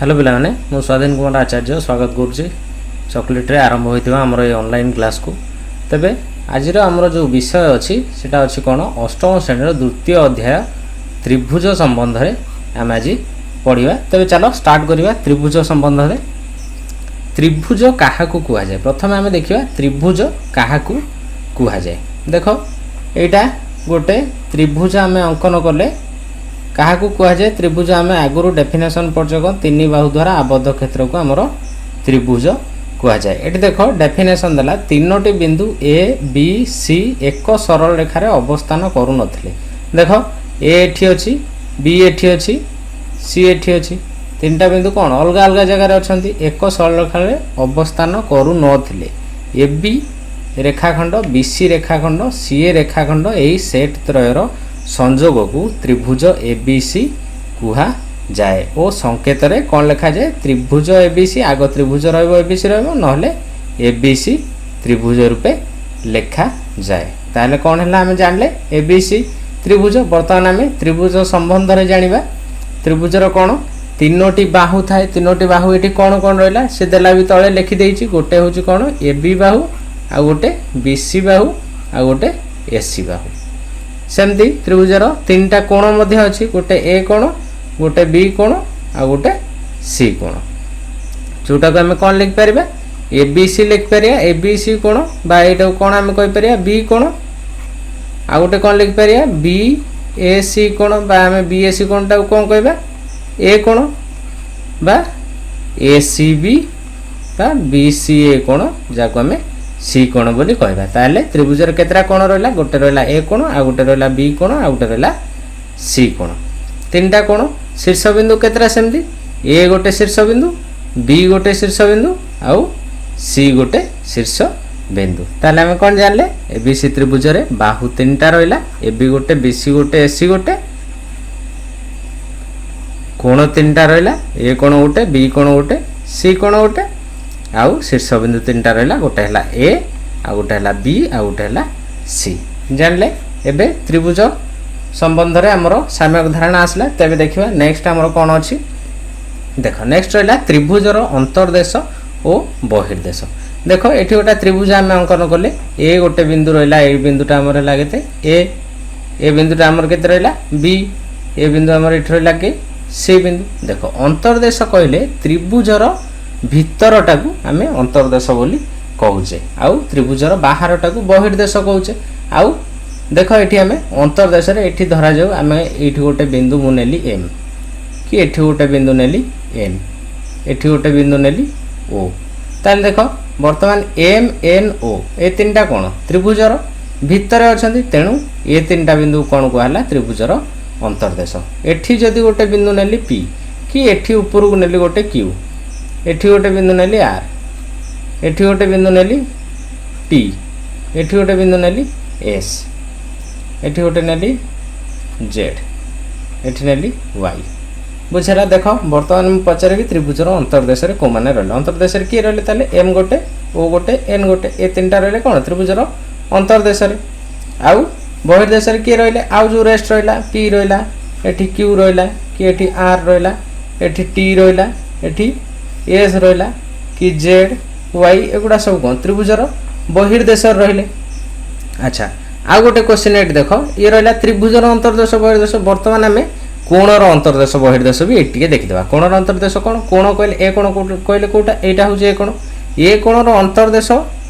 Hello ପିଲାମାନେ, ମୁଁ ସ୍ୱାଧୀନ କୁମାର ଆଚାର୍ଯ୍ୟ ସ୍ୱାଗତ କରୁଛି ଚକୋଲେଟ୍ରେ ଆରମ୍ଭ ହୋଇଥିବା ଆମର ଏଇ ଅନଲାଇନ୍ କ୍ଲାସ୍କୁ। ତେବେ ଆଜିର ଆମର ଯେଉଁ ବିଷୟ ଅଛି, ସେଟା ଅଛି କ'ଣ? ଅଷ୍ଟମ ଶ୍ରେଣୀର ଦ୍ୱିତୀୟ ଅଧ୍ୟାୟ ତ୍ରିଭୁଜ ସମ୍ବନ୍ଧରେ ଆମେ ଆଜି ପଢ଼ିବା। ତେବେ ଚାଲ ଷ୍ଟାର୍ଟ କରିବା ତ୍ରିଭୁଜ ସମ୍ବନ୍ଧରେ। ତ୍ରିଭୁଜ କାହାକୁ କୁହାଯାଏ? ପ୍ରଥମେ ଆମେ ଦେଖିବା ତ୍ରିଭୁଜ କାହାକୁ କୁହାଯାଏ। ଦେଖ, ଏଇଟା ଗୋଟେ ତ୍ରିଭୁଜ ଆମେ ଅଙ୍କନ କଲେ। କାହାକୁ କୁହାଯାଏ ତ୍ରିଭୁଜ? ଆମେ ଆଗରୁ ଡେଫିନେସନ୍ ପଢ଼ିଛେ କ'ଣ? ତିନି ବାହୁ ଦ୍ୱାରା ଆବଦ୍ଧ କ୍ଷେତ୍ରକୁ ଆମର ତ୍ରିଭୁଜ କୁହାଯାଏ। ଏଠି ଦେଖ, ଡେଫିନେସନ୍ ଦେଲା, ତିନୋଟି ବିନ୍ଦୁ ଏ, ବି, ସି ଏକ ସରଳ ରେଖାରେ ଅବସ୍ଥାନ କରୁନଥିଲେ। ଦେଖ, ଏ ଏଠି ଅଛି, ବି ଏଠି ଅଛି, ସି ଏଠି ଅଛି। ତିନିଟା ବିନ୍ଦୁ କ'ଣ ଅଲଗା ଅଲଗା ଜାଗାରେ ଅଛନ୍ତି। ଏକ ସରଳ ରେଖାରେ ଅବସ୍ଥାନ କରୁନଥିଲେ ଏ ବି ରେଖାଖଣ୍ଡ, ବି ସି ରେଖାଖଣ୍ଡ, ସି ଏ ରେଖାଖଣ୍ଡ, ଏହି ସେଟ୍ ତ୍ରୟର ସଂଯୋଗକୁ ତ୍ରିଭୁଜ ଏ ବି ସି କୁହାଯାଏ। ଓ ସଂକେତରେ କ'ଣ ଲେଖାଯାଏ? ତ୍ରିଭୁଜ ଏ ବି ସି। ଆଗ ତ୍ରିଭୁଜ ରହିବ, ଏ ବି ସି ରହିବ, ନହେଲେ ଏ ବି ସି ତ୍ରିଭୁଜ ରୂପେ ଲେଖାଯାଏ। ତାହେଲେ କ'ଣ ହେଲା? ଆମେ ଜାଣିଲେ ଏ ବି ସି ତ୍ରିଭୁଜ। ବର୍ତ୍ତମାନ ଆମେ ତ୍ରିଭୁଜ ସମ୍ବନ୍ଧରେ ଜାଣିବା। ତ୍ରିଭୁଜର କ'ଣ ତିନୋଟି ବାହୁ ଥାଏ। ତିନୋଟି ବାହୁ ଏଠି କ'ଣ କ'ଣ ରହିଲା, ସେ ଦେଲା ବି ତଳେ ଲେଖିଦେଇଛି। ଗୋଟେ ହେଉଛି କ'ଣ? ଏ ବି ବାହୁ, ଆଉ ଗୋଟେ ବି ସି ବାହୁ, ଆଉ ଗୋଟେ ଏ ସି ବାହୁ। ସେମିତି ତ୍ରିଭୁଜର ତିନିଟା କୋଣ ମଧ୍ୟ ଅଛି। ଗୋଟେ ଏ କୋଣ, ଗୋଟେ ବି କୋଣ, ଆଉ ଗୋଟେ ସି କୋଣ, ଯେଉଁଟାକୁ ଆମେ କ'ଣ ଲେଖିପାରିବା? ଏ ବି ସି ଲେଖିପାରିବା। ଏ ବି ସି କୋଣ ବା ଏଇଟାକୁ କ'ଣ ଆମେ କହିପାରିବା? ବି କୋଣ। ଆଉ ଗୋଟେ କ'ଣ ଲେଖିପାରିବା? ବି ଏ ସି କୋଣ ବା ଆମେ ବି ଏ ସି କୋଣଟାକୁ କ'ଣ କହିବା? ଏ କୋଣ ବା ଏ ସି ବି ବା ବି ସି ଏ କୋଣ, ଯାହାକୁ ଆମେ ସି କୋଣ ବୋଲି କହିବା। ତାହେଲେ ତ୍ରିଭୁଜର କେତେଟା କୋଣ ରହିଲା? ଗୋଟେ ରହିଲା ଏ କୋଣ, ଆଉ ଗୋଟେ ରହିଲା ବି କୋଣ, ଆଉ ଗୋଟେ ରହିଲା ସି କୋଣ। ତିନିଟା କୋଣ। ଶୀର୍ଷବିନ୍ଦୁ କେତେଟା? ସେମିତି ଏ ଗୋଟେ ଶୀର୍ଷବିନ୍ଦୁ, ବି ଗୋଟେ ଶୀର୍ଷବିନ୍ଦୁ, ଆଉ ସି ଗୋଟେ ଶୀର୍ଷ ବିନ୍ଦୁ। ତାହେଲେ ଆମେ କ'ଣ ଜାଣିଲେ? ଏ ବି ସି ତ୍ରିଭୁଜରେ ବାହୁ ତିନିଟା ରହିଲା, ଏ ବି ଗୋଟେ, ବି ସି ଗୋଟେ, ଏ ସି ଗୋଟେ। କୋଣ ତିନିଟା ରହିଲା, ଏ କୋଣ ଗୋଟେ, ବି କୋଣ ଗୋଟେ, ସି କୋଣ ଗୋଟେ। ଆଉ ଶୀର୍ଷବିନ୍ଦୁ ତିନିଟା ରହିଲା, ଗୋଟେ ହେଲା ଏ, ଆଉ ଗୋଟେ ହେଲା ବି, ଆଉ ଗୋଟେ ହେଲା ସି। ଜାଣିଲେ ଏବେ ତ୍ରିଭୁଜ ସମ୍ବନ୍ଧରେ ଆମର ସମ୍ୟକ ଧାରଣା ଆସିଲା। ତେବେ ଦେଖିବା ନେକ୍ସଟ ଆମର କ'ଣ ଅଛି। ଦେଖ, ନେକ୍ସଟ ରହିଲା ତ୍ରିଭୁଜର ଅନ୍ତର୍ଦେଶ ଓ ବହିର୍ଦେଶ। ଦେଖ, ଏଠି ଗୋଟେ ତ୍ରିଭୁଜ ଆମେ ଅଙ୍କନ କଲେ। ଏ ଗୋଟେ ବିନ୍ଦୁ ରହିଲା। ଏଇ ବିନ୍ଦୁଟା ଆମର ହେଲା କେତେ? ଏ। ଏ ବିନ୍ଦୁଟା ଆମର କେତେ ରହିଲା? ବି। ଏ ବିନ୍ଦୁ ଆମର ଏଠି ରହିଲା କି ସି ବିନ୍ଦୁ। ଦେଖ, ଅନ୍ତର୍ଦେଶ କହିଲେ ତ୍ରିଭୁଜର ଭିତରଟାକୁ ଆମେ ଅନ୍ତର୍ଦେଶ ବୋଲି କହୁଛେ, ଆଉ ତ୍ରିଭୁଜର ବାହାରଟାକୁ ବହିର୍ଦେଶ କହୁଛେ। ଆଉ ଦେଖ, ଏଠି ଆମେ ଅନ୍ତର୍ଦେଶରେ ଏଠି ଧରାଯାଉ ଆମେ ଏଇଠି ଗୋଟେ ବିନ୍ଦୁ ମୁଁ ନେଲି ଏମ୍, କି ଏଠି ଗୋଟେ ବିନ୍ଦୁ ନେଲି ଏନ୍, ଏଠି ଗୋଟେ ବିନ୍ଦୁ ନେଲି ଓ। ତାହେଲେ ଦେଖ, ବର୍ତ୍ତମାନ ଏମ୍, ଏନ୍, ଓ ଏ ତିନିଟା କ'ଣ ତ୍ରିଭୁଜର ଭିତରେ ଅଛନ୍ତି। ତେଣୁ ଏ ତିନିଟା ବିନ୍ଦୁ କ'ଣ କୁହାହେଲା? ତ୍ରିଭୁଜର ଅନ୍ତର୍ଦେଶ। ଏଠି ଯଦି ଗୋଟେ ବିନ୍ଦୁ ନେଲି ପି, କି ଏଠି ଉପରକୁ ନେଲି ଗୋଟେ କ୍ୟୁ, ଏଠି ଗୋଟେ ବିନ୍ଦୁ ନେଲି ଆର୍, ଏଠି ଗୋଟେ ବିନ୍ଦୁ ନେଲି ଟି, ଏଠି ଗୋଟେ ବିନ୍ଦୁ ନେଲି ଏସ୍, ଏଠି ଗୋଟେ ନେଲି ଜେଡ୍, ଏଠି ନେଲି ୱାଇ। ବୁଝିଲା? ଦେଖ, ବର୍ତ୍ତମାନ ମୁଁ ପଚାରିବି ତ୍ରିଭୁଜର ଅନ୍ତର୍ଦେଶରେ କେଉଁମାନେ ରହିଲେ? ଅନ୍ତର୍ଦେଶରେ କିଏ ରହିଲେ? ତାହେଲେ ଏମ୍ ଗୋଟେ, ଓ ଗୋଟେ, ଏନ୍ ଗୋଟେ, ଏ ତିନିଟା ରହିଲେ କ'ଣ ତ୍ରିଭୁଜର ଅନ୍ତର୍ଦେଶରେ। ଆଉ ବହିର୍ଦେଶରେ କିଏ ରହିଲେ? ଆଉ ଯେଉଁ ରେଷ୍ଟ ରହିଲା, ପି ରହିଲା, ଏଠି କ୍ୟୁ ରହିଲା, କି ଏଠି ଆର୍ ରହିଲା, ଏଠି ଟି ରହିଲା, ଏଠି ଏସ୍ ରହିଲା, କି ଜେଡ୍, ୱାଇ, ଏଗୁଡ଼ା ସବୁ କ'ଣ ତ୍ରିଭୁଜର ବହିର୍ଦେଶରେ ରହିଲେ। ଆଚ୍ଛା, ଆଉ ଗୋଟେ କ୍ୱେଶ୍ଚିନ୍ ଏଠି ଦେଖ। ଇଏ ରହିଲା ତ୍ରିଭୁଜର ଅନ୍ତର୍ଦେଶ, ବହିର୍ଦେଶ। ବର୍ତ୍ତମାନ ଆମେ କୋଣର ଅନ୍ତର୍ଦେଶ, ବହିର୍ଦେଶ ବି ଏଠି ଟିକେ ଦେଖିଦେବା। କୋଣର ଅନ୍ତର୍ଦେଶ କ'ଣ? କୋଣ କହିଲେ, ଏ କୋଣ କହିଲେ କୋଉଟା? ଏଇଟା ହେଉଛି ଏ କୋଣ। ଏ କୋଣର ଅନ୍ତର୍ଦେଶ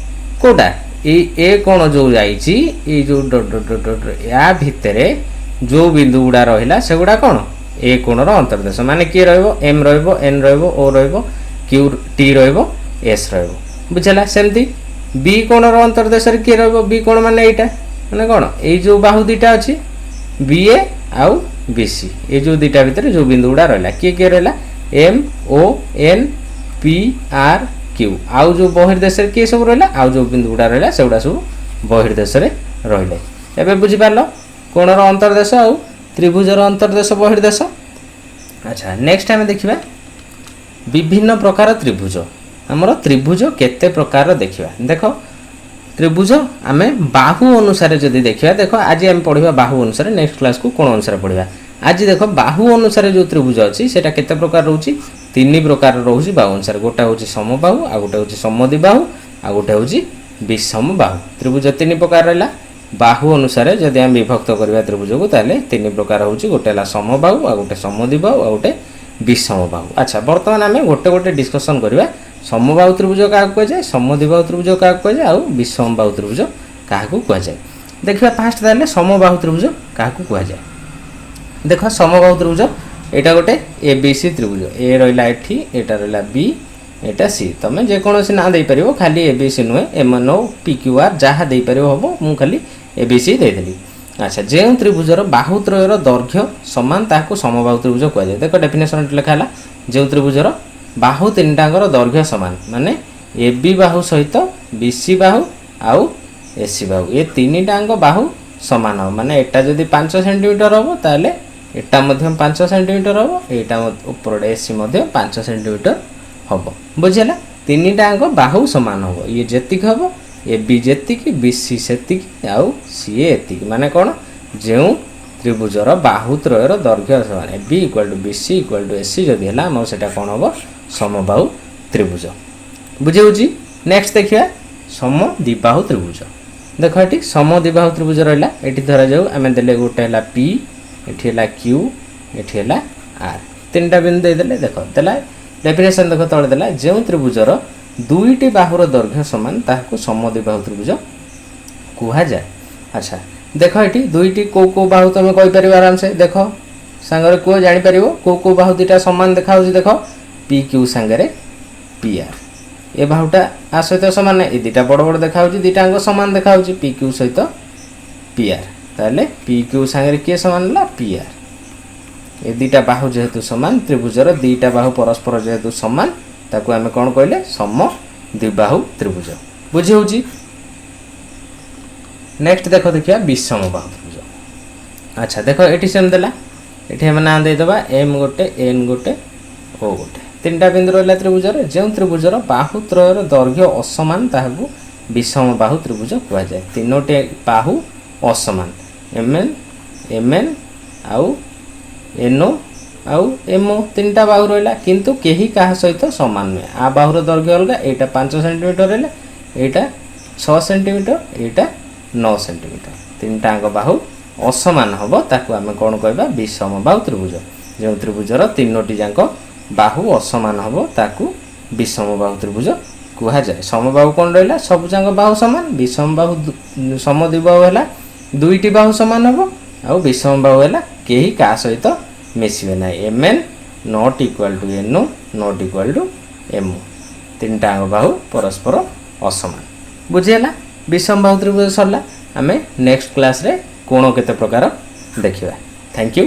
କୋଉଟା? ଏଇ ଏ କୋଣ ଯୋଉ ଯାଇଛି, ଏଇ ଯୋଉ ଡଟ୍ ଡଟ୍ ଡଟ୍ ଡଟ୍, ୟା ଭିତରେ ଯୋଉ ବିନ୍ଦୁ ଗୁଡ଼ା ରହିଲା, ସେଗୁଡ଼ା କ'ଣ ଏ କୋଣର ଅନ୍ତର୍ଦେଶ। ମାନେ କିଏ ରହିବ? ଏମ୍ ରହିବ, ଏନ୍ ରହିବ, ଓ ରହିବ, କ୍ୟୁ, ଟି ରହିବ, ଏସ୍ ରହିବ। ବୁଝିଲା? ସେମିତି ବି କୋଣର ଅନ୍ତର୍ଦେଶରେ କିଏ ରହିବ? ବି କୋଣ ମାନେ ଏଇଟା, ମାନେ କ'ଣ ଏଇ ଯୋଉ ବାହୁ ଦୁଇଟା ଅଛି, ବି ଏ ଆଉ ବି ସି, ଏ ଯୋଉ ଦୁଇଟା ଭିତରେ ଯୋଉ ବିନ୍ଦୁ ଗୁଡ଼ା ରହିଲା, କିଏ କିଏ ରହିଲା? M, O, N, P, R, Q। ଆଉ ଯୋଉ ବହିର୍ଦେଶରେ କିଏ ସବୁ ରହିଲା? ଆଉ ଯୋଉ ବିନ୍ଦୁ ଗୁଡ଼ା ରହିଲା, ସେଗୁଡ଼ା ସବୁ ବହିର୍ଦେଶରେ ରହିଲେ। ଏବେ ବୁଝିପାରିଲ କୋଣର ଅନ୍ତର୍ଦେଶ ଆଉ ତ୍ରିଭୁଜର ଅନ୍ତର୍ଦେଶ, ବହିର୍ଦେଶ? ଆଚ୍ଛା, ନେକ୍ସଟ ଆମେ ଦେଖିବା ବିଭିନ୍ନ ପ୍ରକାର ତ୍ରିଭୁଜ। ଆମର ତ୍ରିଭୁଜ କେତେ ପ୍ରକାରର ଦେଖିବା। ଦେଖ, ତ୍ରିଭୁଜ ଆମେ ବାହୁ ଅନୁସାରେ ଯଦି ଦେଖିବା, ଦେଖ, ଆଜି ଆମେ ପଢ଼ିବା ବାହୁ ଅନୁସାରେ, ନେକ୍ସଟ କ୍ଲାସକୁ କୋଣ ଅନୁସାରେ ପଢ଼ିବା। ଆଜି ଦେଖ, ବାହୁ ଅନୁସାରେ ଯେଉଁ ତ୍ରିଭୁଜ ଅଛି, ସେଇଟା କେତେ ପ୍ରକାର ରହୁଛି? ତିନି ପ୍ରକାର ରହୁଛି ବାହୁ ଅନୁସାରେ। ଗୋଟେ ହେଉଛି ସମବାହୁ, ଆଉ ଗୋଟେ ହେଉଛି ସମଦ୍ୱିବାହୁ, ଆଉ ଗୋଟେ ହେଉଛି ବିଷମ ବାହୁ। ତ୍ରିଭୁଜ ତିନି ପ୍ରକାର ରହିଲା। ବାହୁ ଅନୁସାରେ ଯଦି ଆମେ ବିଭକ୍ତ କରିବା ତ୍ରିଭୁଜକୁ, ତାହେଲେ ତିନି ପ୍ରକାର ହେଉଛି। ଗୋଟେ ହେଲା ସମବାହୁ, ଆଉ ଗୋଟେ ସମଦ୍ୱିବାହୁ, ଆଉ ଗୋଟେ ବିଷମ ବାହୁ। ଆଚ୍ଛା, ବର୍ତ୍ତମାନ ଆମେ ଗୋଟେ ଗୋଟେ ଡିସ୍କସନ୍ କରିବା। ସମବାହୁ ତ୍ରିଭୁଜ କାହାକୁ କୁହାଯାଏ, ସମଦ୍ୱିବାହୁ ତ୍ରିଭୁଜ କାହାକୁ କୁହାଯାଏ, ଆଉ ବିଷମବାହୁ ତ୍ରିଭୁଜ କାହାକୁ କୁହାଯାଏ, ଦେଖିବା। ଫାଷ୍ଟ ତାହେଲେ ସମବାହୁ ତ୍ରିଭୁଜ କାହାକୁ କୁହାଯାଏ? ଦେଖ, ସମବାହୁ ତ୍ରିଭୁଜ ଏଇଟା ଗୋଟେ ଏ ବି ସି ତ୍ରିଭୁଜ। ଏ ରହିଲା ଏଠି, ଏଇଟା ରହିଲା ବି, ଏଇଟା ସି। ତମେ ଯେକୌଣସି ନାଁ ଦେଇପାରିବ, ଖାଲି ଏ ବି ସି ନୁହେଁ, M N O P Q R ଯାହା ଦେଇପାରିବ ହେବ। ମୁଁ ଖାଲି ଏ ବି ସି ଦେଇଦେଲି। ଆଚ୍ଛା, ଯେଉଁ ତ୍ରିଭୁଜର ବାହୁତ୍ରୟର ଦୈର୍ଘ୍ୟ ସମାନ, ତାହାକୁ ସମବାହୁ ତ୍ରିଭୁଜ କୁହାଯାଏ। ଦେଖ, ଡେଫିନେସନ୍ ଲେଖା ହେଲା, ଯେଉଁ ତ୍ରିଭୁଜର ବାହୁ ତିନିଟାଙ୍କର ଦୈର୍ଘ୍ୟ ସମାନ, ମାନେ ଏ ବି ବାହୁ ସହିତ ବି ସି ବାହୁ ଆଉ ଏ ସି ବାହୁ, ଏ ତିନିଟାଙ୍କ ବାହୁ ସମାନ ହେବ। ମାନେ ଏଟା ଯଦି 5 ସେଣ୍ଟିମିଟର ହେବ, ତାହେଲେ ଏଟା ମଧ୍ୟ 5 ସେଣ୍ଟିମିଟର ହେବ, ଏଇଟା ଉପରଟା ଏ ସି ମଧ୍ୟ 5 ସେଣ୍ଟିମିଟର ହେବ। ବୁଝିହେଲା? ତିନିଟାଙ୍କ ବାହୁ ସମାନ ହେବ। ଇଏ ଯେତିକି ହେବ, ଏ ବି ଯେତିକି, ବି ସି ସେତିକି, ଆଉ ସିଏ ଏତିକି। ମାନେ କ'ଣ? ଯେଉଁ ତ୍ରିଭୁଜର ବାହୁତ୍ରୟର ଦୈର୍ଘ୍ୟ ସମାନ, A B equal to B C equal to A C ଯଦି ହେଲା, ଆମର ସେଇଟା କ'ଣ ହେବ? ସମବାହୁ ତ୍ରିଭୁଜ। ବୁଝି ହେଉଛି? ନେକ୍ସଟ ଦେଖିବା ସମଦ୍ୱିବାହୁ ତ୍ରିଭୁଜ। ଦେଖ, ଏଠି ସମଦ୍ୱିବାହୁ ତ୍ରିଭୁଜ ରହିଲା। ଏଠି ଧରାଯାଉ ଆମେ ଦେଲେ ଗୋଟେ ହେଲା ପି, ଏଠି ହେଲା କ୍ୟୁ, ଏଠି ହେଲା ଆର୍। ତିନିଟା ବିନ୍ଦୁ ଦେଇଦେଲେ। ଦେଖ, ଦେଲା ଡେଫିନେସନ୍। ଦେଖ, ତଳେ ଦେଲା, ଯେଉଁ ତ୍ରିଭୁଜର ଦୁଇଟି ବାହୁର ଦୈର୍ଘ୍ୟ ସମାନ, ତାହାକୁ ସମଦ୍ୱିବାହୁ ତ୍ରିଭୁଜ କୁହାଯାଏ। ଆଚ୍ଛା, ଦେଖ, ଏଠି ଦୁଇଟି କେଉଁ କେଉଁ ବାହୁ ତମେ କହିପାରିବ ଆରାମସେ? ଦେଖ, ସାଙ୍ଗରେ କୁହ, ଜାଣିପାରିବ କେଉଁ କେଉଁ ବାହୁ ଦୁଇଟା ସମାନ ଦେଖାହେଉଛି। ଦେଖ, ପି କ୍ୟୁ ସାଙ୍ଗରେ ପି ଆର୍, ଏ ବାହୁଟା ଆ ସହିତ ସମାନ। ଏ ଦୁଇଟା ବଡ଼ ବଡ଼ ଦେଖାହେଉଛି, ଦୁଇଟା ଯାକ ସମାନ ଦେଖାହେଉଛି, ପି କ୍ୟୁ ସହିତ ପି ଆର୍। ତାହେଲେ ପି କ୍ୟୁ ସାଙ୍ଗରେ କିଏ ସମାନ ହେଲା? P R. ଏ ଦୁଇଟା ବାହୁ ଯେହେତୁ ସମାନ, ତ୍ରିଭୁଜର ଦୁଇଟା ବାହୁ ପରସ୍ପର ଯେହେତୁ ସମାନ, ତାକୁ ଆମେ କ'ଣ କହିଲେ? ସମ ଦ୍ୱିବାହୁ ତ୍ରିଭୁଜ। ବୁଝି ହେଉଛି? ନେକ୍ସଟ ଦେଖ, ଦେଖିବା ବିଷମ ବାହୁ ତ୍ରିଭୁଜ। ଆଚ୍ଛା, ଦେଖ, ଏଠି ସେମ୍ ଦେଲା। ଏଠି ଆମେ ନାଁ ଦେଇଦେବା, ଏମ୍ ଗୋଟେ, ଏନ୍ ଗୋଟେ, ଓ ଗୋଟେ। ତିନିଟା ବିନ୍ଦୁ ରହିଲା ତ୍ରିଭୁଜରେ। ଯେଉଁ ତ୍ରିଭୁଜର ବାହୁତ୍ରୟର ଦୈର୍ଘ୍ୟ ଅସମାନ, ତାହାକୁ ବିଷମ ବାହୁ ତ୍ରିଭୁଜ କୁହାଯାଏ। ତିନୋଟି ବାହୁ ଅସମାନ, ଏମ୍ ଏନ୍, ଏମ୍ ଏନ୍ ଆଉ ଏନ୍ ଓ ଆଉ ଏମ୍ ଓ, ତିନିଟା ବାହୁ ରହିଲା, କିନ୍ତୁ କେହି କାହା ସହିତ ସମାନ ନୁହେଁ। ଆ ବାହୁର ଦୈର୍ଘ୍ୟ ଅଲଗା। ଏଇଟା 5 ସେଣ୍ଟିମିଟର ରହିଲା, ଏଇଟା 6 ସେଣ୍ଟିମିଟର, ଏଇଟା 9 ସେଣ୍ଟିମିଟର। ତିନିଟାଙ୍କ ବାହୁ ଅସମାନ ହେବ, ତାକୁ ଆମେ କ'ଣ କହିବା? ବିଷମ ବାହୁ ତ୍ରିଭୁଜ। ଯେଉଁ ତ୍ରିଭୁଜର ତିନୋଟି ଯାକ ବାହୁ ଅସମାନ ହେବ, ତାକୁ ବିଷମ ବାହୁ ତ୍ରିଭୁଜ କୁହାଯାଏ। ସମବାହୁ କ'ଣ ରହିଲା? ସବୁ ଯାକ ବାହୁ ସମାନ। ବିଷମ ବାହୁ, ସମଦ୍ୱିବାହୁ ହେଲା ଦୁଇଟି ବାହୁ ସମାନ ହେବ, ଆଉ ବିଷମ ବାହୁ ହେଲା କେହି କାହା ସହିତ ମିଶିବେ ନାହିଁ। M N not equal to N O not equal to M O। ତିନିଟାଙ୍କ ବାହୁ ପରସ୍ପର ଅସମାନ। ବୁଝିହେଲା? ବିଷମ ବାହୁ ତ୍ରିଭୁଜ ସରିଲା। ଆମେ ନେକ୍ସଟ କ୍ଲାସ୍ରେ କୋଣ କେତେ ପ୍ରକାର ଦେଖିବା। Thank you.